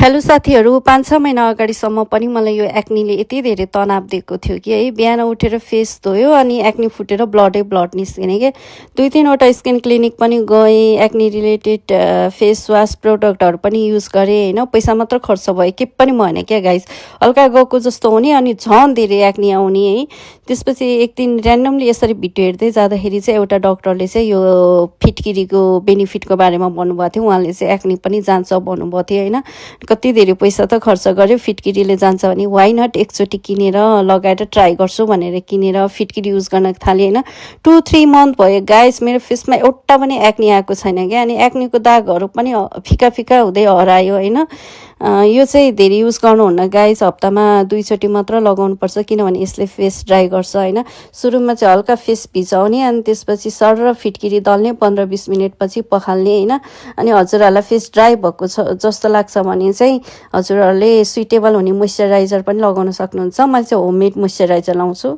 hello साथीहरू 5-6 महिना अगाडिसम्म पनि मलाई यो एक्नीले यति धेरै तनाव दिएको थियो कि है बिहान उठेर फेस धोयो अनि एक्नी फुटेर ब्लड निस्किने के 2-3 वटा स्किन क्लिनिक पनि गए एक्नी रिलेटेड फेस वाश प्रोडक्टहरु पनि युज गरे हैन पैसा मात्र खर्च भयो के पनि भएन के गाइस हल्का गएको जस्तो हुने अनि झन् धेरै एक्नी आउने है त्यसपछि एक दिन र्यान्डमली यसरी भिडियो हेर्दै जाँदाखेरि चाहिँ एउटा डाक्टरले चाहिँ यो फिटकिरीको बेनिफिटको बारेमा भन्नुभएको थियो उहाँले चाहिँ एक्नी पनि जान्छ भन्नुभएको थियो हैन कति धेरै पैसा त खर्च गर्यो फिटकिरीले जान्छ भने व्हाई नट एकचोटी किनेर लगाएर ट्राई गर्छु भनेर किनेर फिटकिरी युज गर्न थाले हैन 2-3 मन्थ भयो गाइस मेरो फेसमा एउटा पनि एक्नी आएको छैन के अनि एक्नीको दागहरु पनि फिका फिका हुँदै हरायो हैन यो चाहिँ धेरै युज गर्नुहुन्न गाइस हप्तामा 2 चोटी मात्र लगाउनु पर्छ किनभने यसले फेस ड्राई गर्छ हैन सुरुमा चाहिँ हल्का फेस भिजाउने अनि त्यसपछि सर फिटकिरी दल्ने 15-20 मिनेट पछि पखाल्ने हैन अनि हजुरहरुलाई फेस ड्राई भएको छ जस्तो लाग्छ भने चाहिँ हजुरहरुले सुइटेबल हुने मोइस्चराइजर पनि लगाउन सक्नुहुन्छ म चाहिँ होममेड मोइस्चराइजर लाउँछु